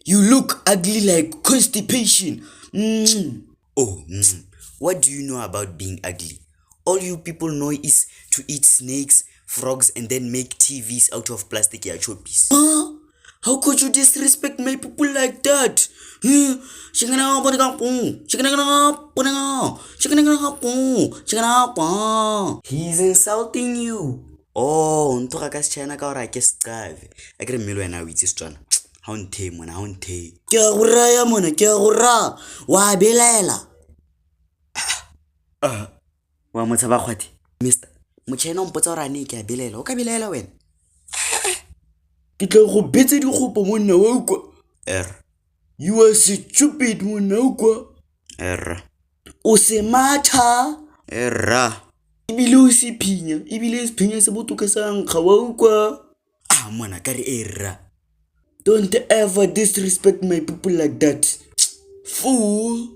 You look ugly like constipation. Oh, What do you know about being ugly? All you people know is to eat snakes, frogs, and then make TVs out of plastic ya choppies. Huh? How could you disrespect my people like that? He's insulting you. Oh, nthoga ka Sechina ka gore a ke seqave. A ke re mme le wena o itse Setswana. Ha o ntheye mona, ha o ntheye. Ke a go raya mona, ke a go raya. Wa belaela. Ah, wa mo tshaba kgwathe. Mister, Mochina o mpotsa gore a ne ke a belaela. O ka belaela wena? Ke tla go betsa dikgopo monna wa ukwa. Er. You are stupid monna ukwa. Er. O se matha. Erra. Ebile o se phinya, ebile sephinya se botoka sa nkga wa ukwa. Ah mona ka re erra. Don't ever disrespect my people like that. Fool.